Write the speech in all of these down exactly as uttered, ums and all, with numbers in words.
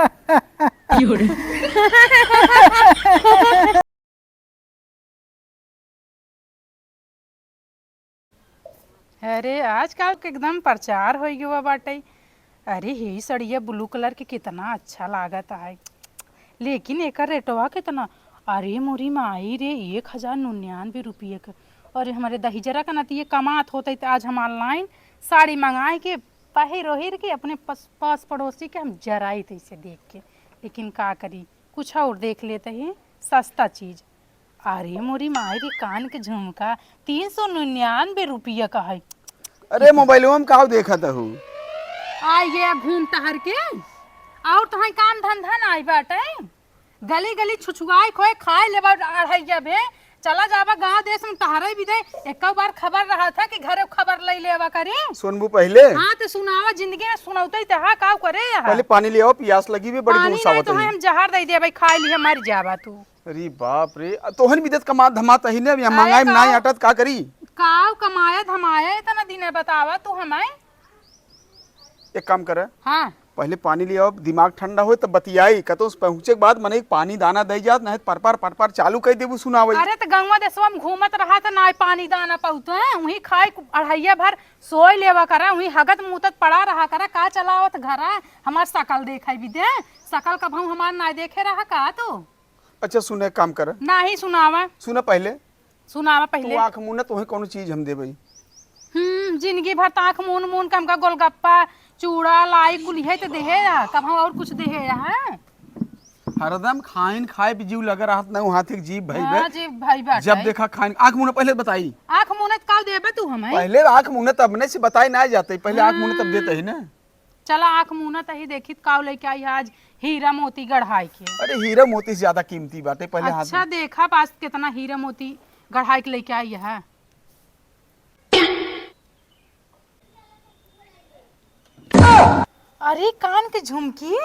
अरे, आजकल के एकदम प्रचार होइ गवा बाटे। अरे, ही सड़िया blue colour के कितना अच्छा लागत है, लेकिन एकर रेटवा कितना? अरे मोरी माई रे, एक हजार निन्यानवे रुपये के। अरे, हमरे दहिजरा का नतिये कमात होते तो आज हम online साड़ी मंगाए के पहिर ओहिर के अपने पस-, पास पड़ोसी के हम जराई थे इसे देख के। लेकिन का करी, कुछ और देख लेते ही सस्ता चीज। अरे मोरी माई रे, कान के झुमका तीन सौ निन्यानवे रुपया का है। अरे मोबाइलवा में का देखत हूँ? आ ये घूम टहर के, और तो है काम धंधा नाई बाटे। गली गली छुछुआई खोए खाए लेबा अढ़ैया बे। चला जाबा गाँव देश में, तहरे भी दे। एक बार खबर रहा था कि घरे खबर ले लेवा करी। सुनबू पहले? हाँ, तो सुनावा, जिंदगी में सुनौते ही तो हा, का करे यहाँ? पहले पानी ले आओ, प्यास लगी भी बड़ी पानी जोर से नहीं आवत तो है। हम जहर दे देबे, खाए लिए मर जाबा तू। अरे बाप रे, आ तोहन भी देत कमात धमात ही ने, अब यहाँ अरे महंगाई में का-, नाई आटत, का करी? काव कमाया धमाया इतना दिन है, बतावा तू हमें। एक काम करे, हाँ। पहले पानी ले आओ, दिमाग ठंडा होए तब बतियाई। कतो से पहुँचे के बाद मने एक पानी दाना दे जात, नहीं तो परपार परपार चालू कर देबू सुनावई। अरे तो गंगवा देशवा में घूमत रहा था, ना पानी दाना पाउत है, वहीं खाए अढ़ैया भर सोए लेवा करा, वहीं हगत मूतत पड़ा रहा करा, का चलावत घरा? हमार शकल देखाई भी दे, शकल कभऊ हमार ना देखे रहा का तू? अच्छा सुने, काम कर। नाही सुनावा। सुना पहले। सुनावा तू पहले। आँख मूना, तोहे कौनो चीज हम देबई। हम्म, जिंदगी भर त आँख मून मून के हमका गोलगप्पा, चूड़ा, लाई कुल इहे त देहे रहा, कब हम और कुछ देहे रहा? हरदम खाइन खाए पे जीव लगा रहत ना, वहाँ तक जीभ भई बे। हाँ, जीभ भई बाटे। जब देखा खाइन, आँख मूना पहले बताई। आँख मूनत का देबे तू हमें? पहले आँख मूना तब नहीं से बताई ना जाते, पहिले आँख मूना तब देते ही ना। चला आँख मूनत ही देखित काव लेके आई है आज हीरा मोती गढ़ाई के। अरे हीरा मोती से ज्यादा कीमती बाटे, पहले हाथ अच्छा में। देखा पास कितना हीरा मोती गढ़ाई के लेके आई है। अरे कान के झुमकी।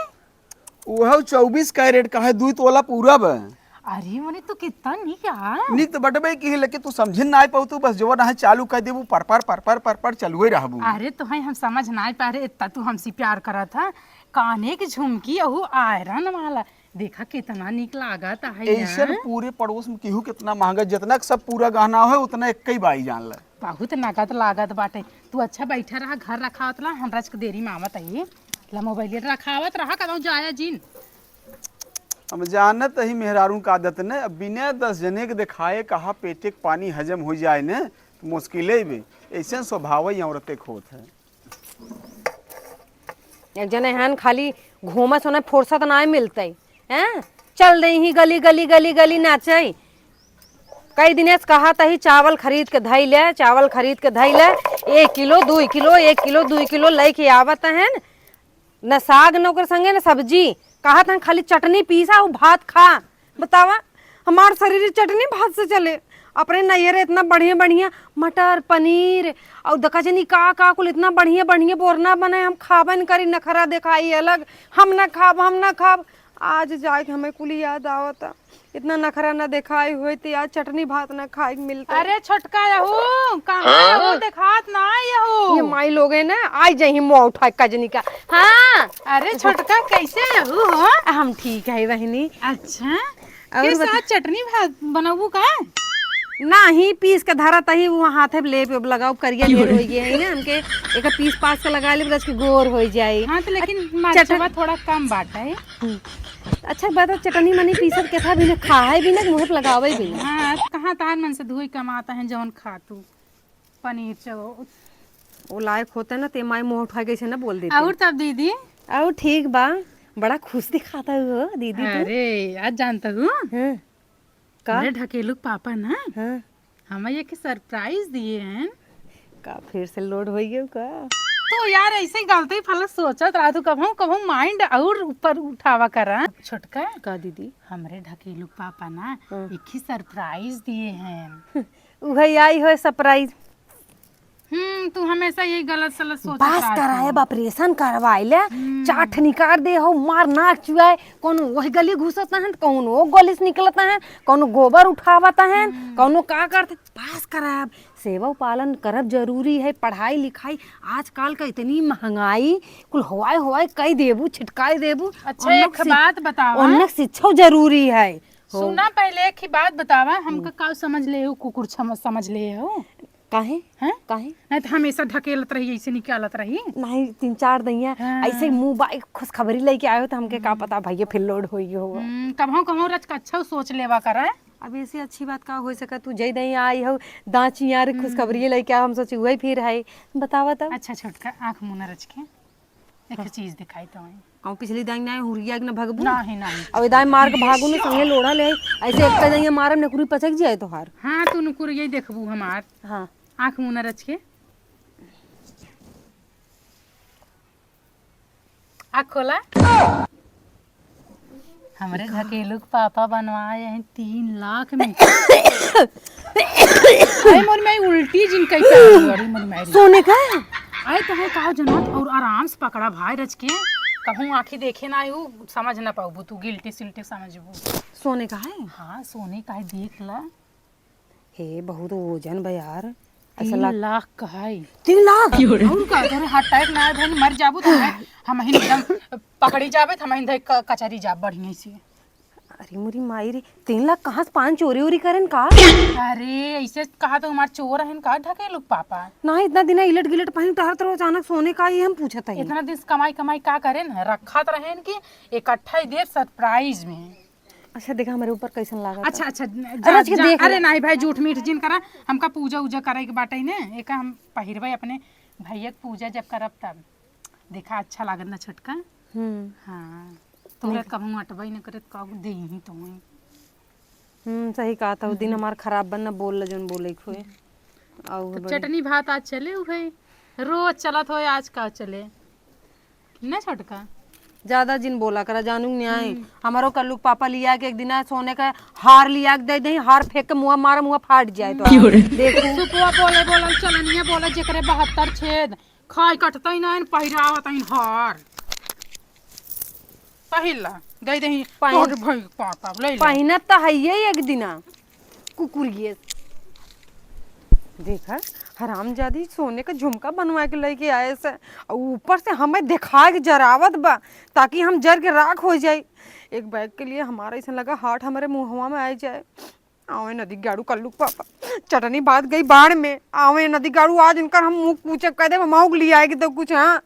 उहउ चउबीस कैरेट का है, दुई तोला पूरा बा। अरे, मने तू कितना निक है। निक तो बटबे की है, लेकिन तू समझे नाई पाऊ, तू बस जवन है चालू कर देबू, पर पर, पर पर, पर पर चलुए रहबू। अरे, तो है हम समझ नाई पा रहे, इतना तू हमसे प्यार करत है। काने की झुमकी, अहू आयरन वाला, देखा कितना निक लागत है ऐसन यार। पूरे पड़ोस में केहू कितना महंगा, जितना सब पूरा गहना है, उतना एक ही बाई जान ला। बहुत नगद लागत बाटे। तू अच्छा बैठा रहा, घर रखावत ला, हम रच के देरी में आवत है। ला मोबाइल रखावत रहा, कदौ जाया जिन। हम जानत ही मेहरारू का आदत ने, अब बिना दस जने के दिखाए कहा पेटे के पानी हजम हो जाए ने, तो मुश्किल है बे। ऐसे स्वभाव ही औरत के होत है। एक जने हन खाली घूमा सोना फुर्सत ना मिलते, हैं? चल दे ही गली, गली, गली, गली नाचे। कई दिने से कहा तही चावल खरीद के धई ले, चावल खरीद के धई ले, एक किलो, दुई किलो, एक किलो, दुई किलो लेके आवत हन। न साग, न ओकर संगे, न सब्जी। कहत हन, "खाली चटनी पीसा, अउ भात खा।" बतावा, हमार शरीर चटनी भात से चले। अपने नैहरे इतना बढ़िया, बढ़िया मटर, पनीर, अउ दका जनी का, का कुल इतना बढ़िया, बढ़िया बोरना बने, हम खाबे न करी, नखरा देखाई अलग, "हम न खाब, हम न खाब।" आज जाए के हमें कुल याद आवता। इतना नखरा न देखाई होई त आज चटनी भात न खाए के मिलता। अरे छोटका यहू, कहाँ हाँ? यहू देखात ना यहू। ये माई लोग है ना, आई जाही मुँह उठाए कजनी का। हाँ। अरे छोटका कैसे यहू हो? हम ठीक है बहिनी। अच्छा। और के बता- साथ चटनी भात बनाबू का? नाही, पीस के धरा तही वो हाथे पे लेप लगाओ, करिया ढेर हो गया है ना, हमके एक पीस पास के लगा ले, बस के गोर हो जाए। हाँ, तो लेकिन अच्छा, मरचवा थोड़ा कम बाटा है। हम्म। अच्छा बात है, चटनी मनी पीसत के था भी ना, खाए भी ना, मुँह पे लगावे भी ना। हाँ, तो कहाँ तार मन से धोई कमाता है जौन खा तू पनीर चो। वो लायक होता ना, ते माई मुँह उठा के ऐसे ना बोल देती। और तब दीदी? और ठीक बा, बड़ा खुश दिखाता हो दीदी तू। अरे, आज जानता हूँ। हाँ। का? हमरे ढकेलू के पापा ना, हाँ। हमें एक surprise दिए हैं। का फिर से load हो गयो का? तो यार ऐसे ही गलती फला सोचत रहा तू, कभू कभू mind और ऊपर उठावा करा। छोटका। का दीदी? हमरे ढकेलू के पापा ना, हाँ। एक ही surprise दिए हैं। उहे आई होए surprise। हम्म, तू हमेशा यही गलत सलत सोचत बस रहत कराए, हूँ। ऑपरेशन करवाए ले, हम्म। चाट निकाल दे हो, मार नाक चुआए, कौनो वही गली घुसत हैं, कौनो वो गली से निकलत हैं, कौनो गोबर उठावत हैं, हम्म। कौनो का करत, बस कराए। सेवा पालन करब जरूरी है, पढ़ाई लिखाई, आजकल का इतनी महंगाई, कुल हवाई हवाई कई देबू, छिटकाई देबू। अच्छा, उन्नत एक शि-, बात बतावा। उन्नत शिक्षा जरूरी है। हो। सुना, पहले एक ही बात बतावा, हमका हम्म। का समझ ले हो, कुकुर छम-, समझ ले हो? काहे? हैं? काहे? नहीं तो हमेशा ढकेलत रही, ऐसे निकालत रही। नहीं, तीन चार दइया हाँ। ऐसे मुँह बा-, एक खुशखबरी लेके आए हो तो हमके का हम्म। पता भैया फिर लोड होई हो। हम्म, कबहूँ कबहूँ रच के अच्छा सोच लेवा करा। अब ऐसी अच्छी बात का हो सका, तू जय दइया आई हो, दाँत चियार हम्म। खुशखबरी लेके आओ, हम सोची वही फिर है। बतावा तब। अच्छा छोटका, आँख मुना रच के एक हाँ। चीज दिखाई तो है। कहूँ पिछली दाई ना हुरिया के ना भगबू। नहीं, नहीं। अब दाई मार के भागू ना, संगे लोढ़ा ले। ऐसे एक दाई मारब, नकुरी पचक जाए तोहार। हाँ, तू नकुरी यही देखबू हमार। हाँ। आँख मुना रच के। आँख खोला। हमरे ढकेलू के पापा बनवाए हैं तीन लाख में। अरे मोर माई, उल्टी जिन कई कर रही, अरे मोर माई। सोने का? अरे तो है का जनत और आराम से पकड़ा भाई रच के। कहूँ आँखी देखे ना आयु, समझ ना पाबू तू, गिल्टी सिल्टी समझबू। सोने का है? हाँ, सोने का है, देख ला। हे, बहुत वजन बा यार। ऐसा तीन लाग- लाख का है। तीन लाख? और का, तोरे हार्ट अटैक ना आए, मर जाबू तो हम, हम ही एकदम पकड़ी जाबे, तो हम ही क-, कचरी जाब बढ़िया से। अरे मोरी माई रे, तीन लाख कहाँ से पान चोरी ओरी करेन का? अरे, ऐसे कहा तो हमार चोर हन का ढकेलू के पापा? ना, इतना दिन इलट गिलट पहिन टहरत रहो, अचानक सोने का, ये हम पूछत हई। इतना दिन से कमाई कमाई का करेन, रखत रहेन कि इकट्ठा ही देब सरप्राइज में। अच्छा, देखा हमरे ऊपर कैसन लागत अच्छा, है। अच्छा, न-, अरे, जा, अच्छा, जा, देख अरे ले। नहीं भाई, झूठ मीठ जिन करा, हमका पूजा उजा करे के बाटे ने, एका हम पहिरबे अपने भैया के पूजा जब करब तब। देखा, अच्छा लागत ना छोटका? हम्म। हाँ, तोरा नहीं। कहूँ अटबे न करत, कहूँ देही तो। हम्म, सही कहा था, वो दिन हम्म। हमार खराब बन ना, बोल ले जौन बोले के होए। और तो बड़े चटनी भात आज चले हो भाई, रोज चलत होए, आज का चले? ना छोटका। ज्यादा जिन बोला करा, जानू न्याय। हम्म। हमारो कल्लू के पापा लिया के एक दिन सोने का हार लिया के दे दे, हार फेंक के मुआ मारा, मुआ फाट जाए तो। क्यों रे? देखो। सुपुआ बोले, बोले, चलनिया बोले, जेकरे बहत्तर छेद, खाई कटतई ना, पहिरावत हईन हार। पहिला, दे दे, पहिन-, तोर भाई पापा, ले ले। पहिनत तो है ये एक दिना। कुकुरिये। देखा, हरामजादी सोने का झुमका बनवा के लेके आए से, और ऊपर से हमें दिखा के जरावत बा, ताकि हम जर के राख हो जाई। एक बैग के लिए हमारा ऐसा लगा हार्ट हमारे मुंहवा में आ जाए। आवे नदी गाड़ू कल्लू के पापा, चटनी भात गई बाढ़ में। आवे नदी गाड़ू, आज इनकर हम मुंह पूछे कह दे, मौग लिया है कि तो कुछ, हाँ।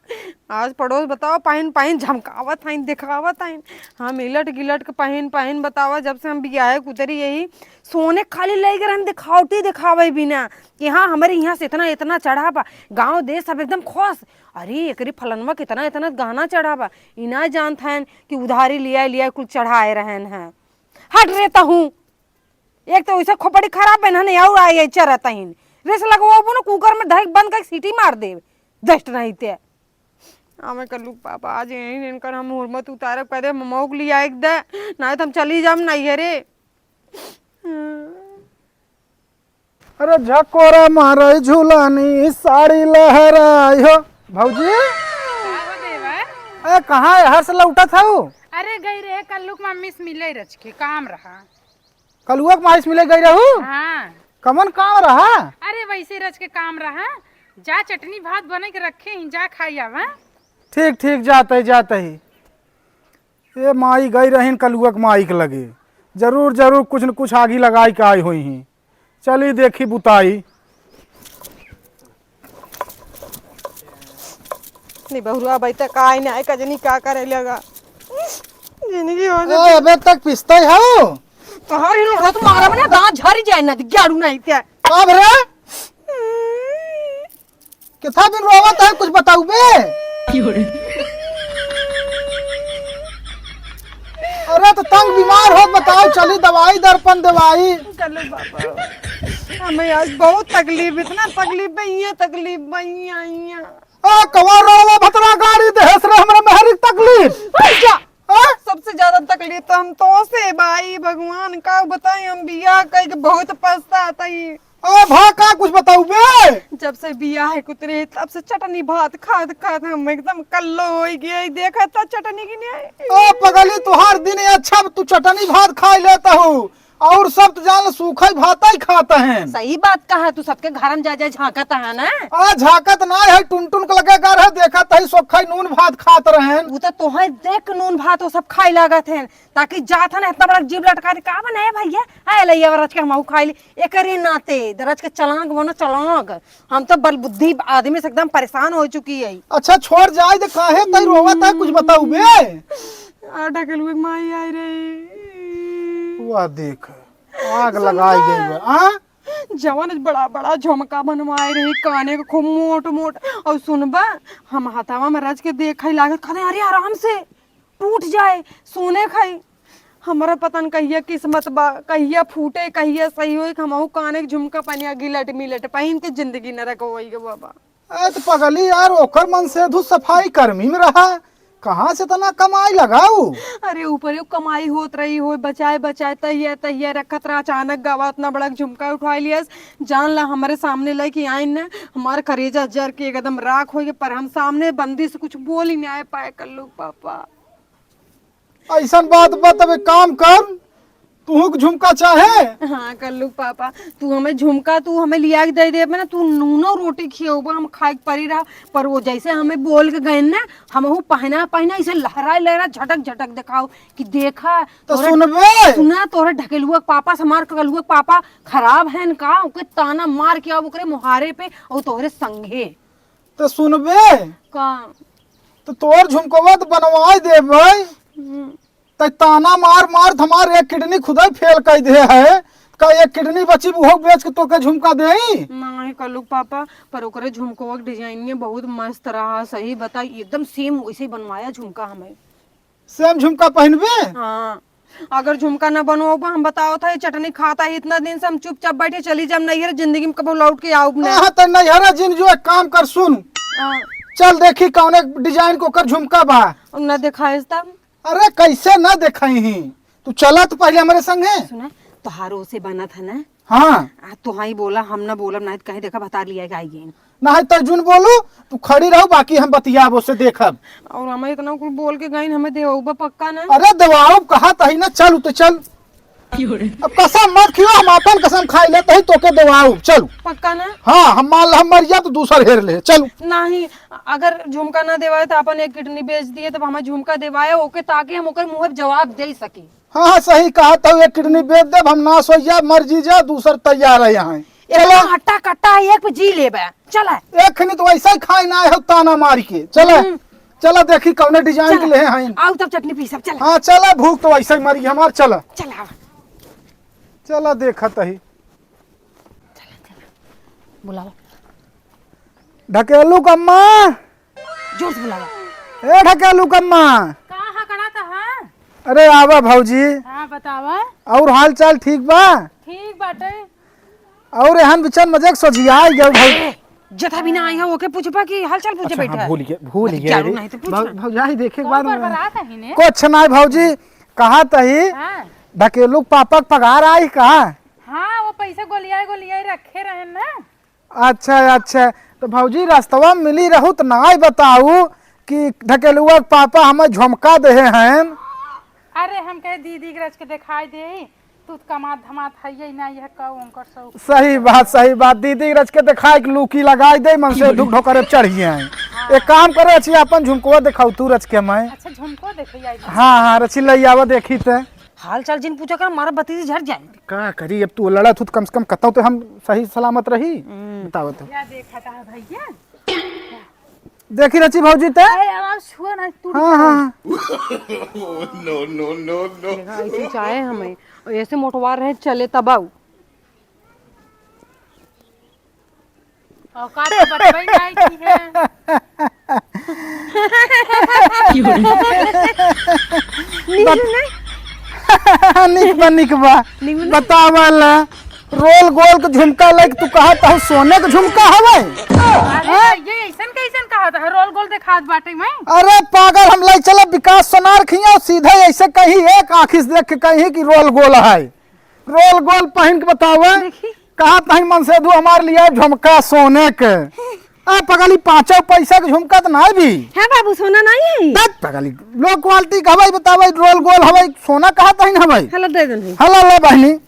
आज पड़ोस बताओ, पहिन पहिन झमकावत हईन, दिखावत हईन। हम इलट गिलट के पहिन पहिन बतावा, जब से हम बियाहे के उतरी यही सोने खाली ले गए रहन, दिखावटी दिखावे बिना कि हाँ, हमरे यहाँ से इतना इतना चढ़ा बा, गाँव देश सब एकदम खुश। अरे, एकरी फलनवा के इतना इतना गहना चढ़ा बा, ई ना जानत हन कि उधारी लिया लिया कुल चढ़ाए रहन हैं। हट रे तहूँ, एक तो वैसे खोपड़ी खराब है ना, और आई आई चरत हईन। रेस लगवाबू ना, कुकर में धइक बंद करके सीटी मार देब, डस्ट नहीं ते। आवे कल्लू के पापा, आज यहीं इनकर हम हुरमत उतारब, कह दे, "ममऊ के लिए आइक दे, नहीं तो हम चली जाम नैहरे।" अरे झकोरा मारे झुलानी, साड़ी लहराई हो। भौजी, का हो देवर? ए, कहाँ है? हर से लौटत हऊ? अरे गई रहे, कल्लू के मम्मी से मिले रच के, काम रहा। कलुआ के माई से मिले गई रहू? हाँ। कमन काम रहा? अरे वैसे रच के काम रहा, जा चटनी भात बने के रखे ही, जा खाई आवा। ठीक, ठीक, जात ही, जात ही। ए माई गई रहीन कलुआ के माई के लगे, जरूर, जरूर कुछ न कुछ आगी लगाई के आई होई ही। चली देखी बुताई। नहीं बहुरुआ बैठा का आई ना, कजनी का करे लगा। जिंदगी हो ए, जाती। अबे तक पिसते हो? तोहार ही लोग तो मारा मने दांत झरी जाए ना, ग्यारू नहीं ते। का भरे? कितना दिन रोवत है, कुछ बताऊ बे? अरे तो तंग बीमार हो, बताओ, चली दवाई दर्पण दवाई। चलो बाबा, हमें आज बहुत तकलीफ, इतना तकलीफ बा, ये तकलीफ बा, इया, इया। आ, कवा रोवा भतरा गाड़ी देहस रे, हमरा मेहरी के तकलीफ। हट जा। हाँ? सबसे ज्यादा तकलीफ तो हम तो से भाई, भगवान का बताई, हम बियाह कई के बहुत पछतात ही। ओ भा, का कुछ बताऊ बे? जब से बियाह है कुतरे, तब से चटनी भात खात खात हम एकदम कल्लो होइ गए। देखा था चटनी की नहीं आई। ओ पगली, तुहार दिन ये अच्छा, तू चटनी भात खाई लेता हूँ, और सब तो जान सूखा ही भाता ही खाता है। सही बात कहा, तू सबके घर में जा जा झांकत है ना। आ झांकत ना है, टुनटुन के लगे घर है, देखत है सोखा ही नून भात खात रहन। वो तो तोहे देख के नून भात वो सब खाए लागत है, ताकि जात है ना इतना बड़ा जीभ लटका दे, का बने है भैया, आए ले ये रच के हम खाई ले। एकरे नाते दरज के चलांग बनो चलांग, हम तो बल बुद्धि आदमी से एकदम परेशान हो चुकी है। अच्छा छोड़ जाए दे, काहे तई रोवत है, कुछ बताऊ बे। आ ढकेलुआ के माई आई रही। वाह देख, आग लगाई गई बा। आ? जवन बड़ा बड़ा झुमका बनवाए रही, काने के खूब मोट मोट। और सुनबा, हम हथवा में रच के देखे लागत, कहते, "अरे आराम से, टूट जाए, सोने खाई।" हमारा पता न कहिया किस्मत बा, कहिया फूटे, कहिया सही होई कि हमहू काने के झुमका पनिया गिलट मिलट पहिन के जिंदगी नरक होई गे बाबा। ए, तो पगली यार, ओकर मन से धू सफाई कर्मी में रहा, कहाँ से इतना कमाई लगाऊ? अरे, ऊपर यो कमाई होत रही हो, बचाए, बचाए, तहिया, तहिया रखत रहा। अचानक गवा इतना बड़ा झुमका उठा लियस, जान ला, हमारे सामने लेके आइन न, हमार करेजा जर के एकदम राख हो गए, पर हम सामने बंदी से कुछ बोल ही नहीं आए पाए कल्लू पापा। ऐसन बात बा, तब एक काम कर, तुहू के झुमका चाहे? हाँ, कल्लू पापा, तू हमें झुमका, तू हमें लिया के दे देबे ना, तू नूनो रोटी खियौबा, हम खाए के परी रहा, पर वो जैसे हमें बोल के गए ना, हमहू पहना, पहना, इसे लहराए, लहराए, झटक, झटक दिखाओ कि देखा, तो तोरे सुनबे? सुना, तोरे ढकेलुआ के पापा से हमार कलुआ के पापा खराब है न का? ओके ताना मार के आओ ओकरे मुहारे पे, और तोहरे संगे। तो सुनबे? का? तो तोर झुमकवा तो बनवाए देबे। हम्म। त ताना मार मार त हमार एक किडनी खुदे फेल कर दे है, का एक किडनी बची, उहो बेच के तोके झुमका देई? नहीं कलुक पापा, पर ओकरे झुमकवा के डिजाइनिया बहुत मस्त रहा, सही बताई, एकदम सेम वैसे ही बनवाया झुमका हमें। सेम झुमका पहनबे? हाँ, अगर झुमका ना बनवाबा, हम बताओ था, ये चटनी खाता है इतना दिन से, हम चुपचाप बैठे चली जाब नैहर, जिंदगी में कबो लौट के आऊब ना। हाँ, त नैहर जिन जो, एक काम कर, सुन, हाँ। चल देखी कौने डिजाइन के ओकर झुमका बा। और ना दिखाएस तब? अरे कैसे ना देखाई ही, तू चला तो पहले हमरे संगे। सुना, तोहारो से बनत है ना? हाँ। आ, तोहाई बोला, हम ना बोलब, नहीं तो कहीं देखा भतार लिया के आई गई। नहीं तो जुन बोलू, तू खड़ी रहो, बाकी हम बतियाब ओसे देखब। और हमें इतना कुल बोल के गई, हमें देवाउबा पक्का ना? अरे देवाउब कहा तही ना, चल तो चल। अब कसम मत खियो, हम अपन कसम खाई लेते ही तोके देवाउब, चल। पक्का ना? हाँ, हम मान ला हम मर गया तो दूसर हेर ले, चल। नहीं, अगर झुमका ना देवाए तो अपन एक किडनी बेच दिए, तब हमें झुमका देवाए ओके, ताकि हम ओकर मुँह पे जवाब दे सकी। हाँ, हाँ, सही कहा, तो एक किडनी बेच देब, हम नाश हो जाए, मर जी जाए, दूसर तैयार है यहाँ। इतना चला। हट्टा कट्टा है, एक पे जी लेबे। चला। एक खनी तो वैसे ही खाए ना आए हो ताना मार के। चला। हम्म। चला देखी कौने डिजाइन के चला। ले हैं। आऊ तब चटनी पीसब, चला। हाँ, चला, भूख तो वैसे ही मरी हमार, चला। चला। चला देखत ही। बुलावा। ढकेलू कम्मा। जोर से बुलावा। ए ढकेलू कम्मा। का हकड़ा त हा? अरे आवा भौजी। हाँ, बतावा। और हाल चाल ठीक बा? ठीक बाटे। और एहन बिचन मजे के सोझिया आई गयो भौजी। ए, जथा भी ना आई है, ओके पूछबा कि हाल चाल पूछे अच्छा, बैठा हाँ, है। भूल गए, भूल गए, जानो रे। नहीं तो पूछ भौ-, ना। भौजाई देखे के कौन बाद में बरबरात है ने? कुछ नहीं भौजी, कहा तही हाँ। ढकेलू के पापा के पगार आई का? हाँ, वो पैसा गोलियाए गोलियाए रखे रहे ना। अच्छा, अच्छा। तो भौजी, रस्तवा में मिली रहू त नाय बताऊ कि ढकेलुआ के पापा हमें झुमका देहे हैं। अरे, हम कहे दीदी के रच के दिखाई दे, तू त कमात धमात हइये ना, यह कहू उनकर शौक। सही बात, सही बात। दीदी के रच के दिखाई के लूकी लगाई दे, मन से दुख ढोकर चढ़िए हैं। हाँ। एक काम करे, अच्छी अपन झुमकवा दिखाऊ तू रच के मैं। अच्छा, झुमको देखो यार। हाँ, हाँ, रची ले आवा देखी ते। हाल चाल जिन पूछा कर, हमारा भतीजी झड़ जाए। का करी, अब तू लड़त हो त कम से कम कतौ तो हम सही सलामत रही। हम्म। बताओ तो। क्या देखा था भैया? देखी रची भौजी ते? अरे, आवाज छुआ ना, टूट हाँ, गया। हाँ। No, no, no, no। देखा, ऐसे चाहे हमें, और ऐसे मोटवार रहे, चले तबाऊ। औकात तो बतबई नाई की है। निक बा, निक बा। निक बा। बतावल, रोल गोल के झुमका लाइक तू कहा त सोने के झुमका हवे? अरे, ये ऐसन कैसन कहा था? रोल गोल दिखात बाटे मैं। अरे पागल, हम लाई चला विकास सोनार खिया, सीधे ऐसे कहीं एक आँखी से देख के कहीं कि रोल गोल है। रोल गोल पहन के बतावा। देखी। कहा तही मनसेधू हमार लिया झुमका सोने के। आ पगली, पाँचों पैसा के झुमका त नाहीं भी। है बाबू, सोना नाहीं है? दत पगली, low quality के हवै, बतावै, रोल गोल हवै, सोना कहा तही न हवै। हला दे दन है। हला ले बहिनी।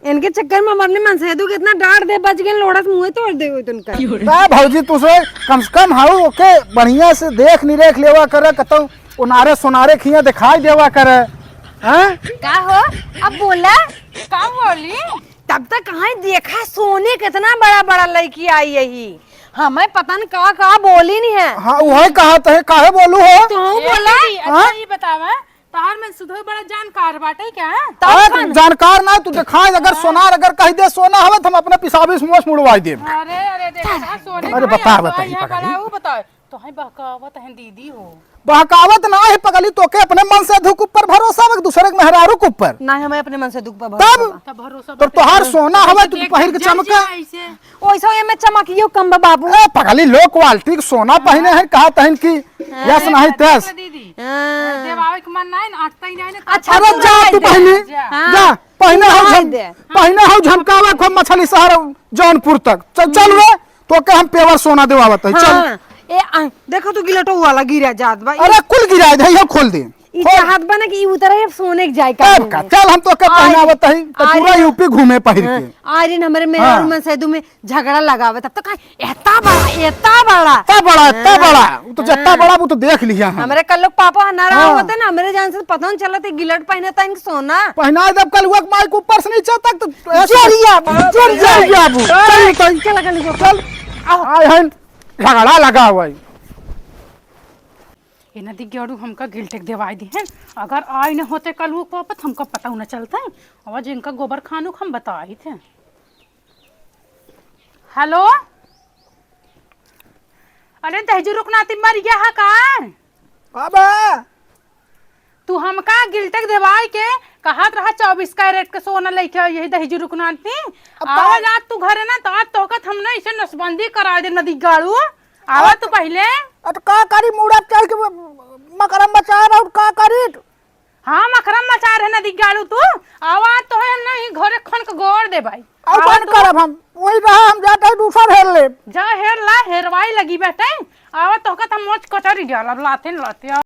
इनके चक्कर में हम अपने मनसेधू के इतना डांट दे, बच गए, लोढ़ा से मुँह तोड़ दे तुनका। का भौजी, तुसे कम से कम हाउ ओके बढ़िया से देख निरेख लेवा करे, कतौ उनारे सोनारे खिया दिखाई देवा करे। हैं? का हो? अब बोला। का बोली? तब तक कहाँ देखा, सोने कितना बड़ा बड़ा लड़की आई यही, हमें पता न का का बोली नहीं है। हाँ, वही कहा तहे, काहे बोलू हो? तू ए बोला। दीदी, अच्छा हाँ? ये बतावा, तोहार मनसेधू बड़ा जानकार बाटे क्या? तब अरे, कौन? जानकार ना, तू दिखाए, अगर हाँ। सोनार अगर कह दे सोना हवे, तो हम अपने पिसाबी से मोछ मुड़वाई देब। अरे, अरे, देखा, सोने अरे, का बता, यहाँ बता, बड़ा, ये यहाँ पकड़। बड़ा, वो बताओ। तोहे बहकावत हैं दीदी हो। बहकावत ना है पगली, तोके अपने मनसेधू के ऊपर भरोसा बा, दूसरे के मेहरारू के ऊपर। ना, हमें अपने मनसेधू के ऊपर तब? भरोसा बा। तब भरोसा तो बाटे। तोहार सोना हवे, तू देख, पहिर के देख, चमके। ऐसे। ओइसे एमे चमकियो कम बा बाबू। ए पगली, low quality के सोना पहिने हैं, कहा तहिन की हाँ। यस नहीं तस। दीदी, हाँ। देवावे के मन नहीं, अटता ही नहीं, अच्छा, अरे तू जा रह तू दे। पहिने, जा। हाँ। जा, पहिने हो रह झम-, दे। पहिने हो झमकावे खूब मछली शहर जौनपुर तक। चल, चल रे, तोके हम pure सोना देवावत है, चल। हाँ। ए, आ, देखो तू गिलटो वाला गिरा जात बा। अरे कुल गिरा दे, ये खोल दे। ई खोल। चाहत बा ना कि ई उतरे अब सोने के जाए का तब का? चल हम तोके पहिनावत हई, तो पूरा यूपी घूमे पहिर के। आर्यन हमरे मेहरारू हाँ। मनसेधू में झगड़ा लगावे, तब तो कहे, "एतना बड़ा, एतना बड़ा।" एतना बड़ा, एतना हाँ। बड़ा। वो तो जितना हाँ। बड़ा, वो तो देख लिया हम। हमरे कल लोग पापा ना रहा हाँ। होते ना, हमरे जान से पता न चलत, गिलट पहिने तन सोना। पहिना देब कल हुआ माई के ऊपर से नीचे तक तो ऐसे जरिया, जरिया। जरिया बू। चल, चल। चल, चल, चल। आए हैं, झगड़ा लगा हुआ है। ए नदी गेड़ू हमका गिल्टेक देवाई दी हैं। अगर आई न होते कल वो कोपत हमका पता न चलता है। आवाज इनका गोबर खानू हम बताई थे। हेलो, अरे दहिजू रुकनाती मर गया है का? का बा? तू हमका गिल्टेक देवाई के कहत रहा चौबीस कैरेट के सोना लेके आई यही दहिजू रुकनाती। अब का? आवा जात तू घरे ना तो आज तोहका हम ना इसे नसबंदी करा दे नदी गाड़ू। आवा अब तू पहिले। अब का करी, मूड़ा चढ़ के मकरम मचा रहा हूँ, का करी? हाँ, मकरम मचा रहे नदी गाड़ू तू। आवा तो है नहीं, घरे खन के गोड़ दे भाई। अब आवा बंद तू। करब हम, वही रहा, हम जाते हैं दूसर हेर ले। जा हेर ला, हेरवाई लगी बैठे। आवा तोहका त मोच कचरी डालब, लाते न लाते।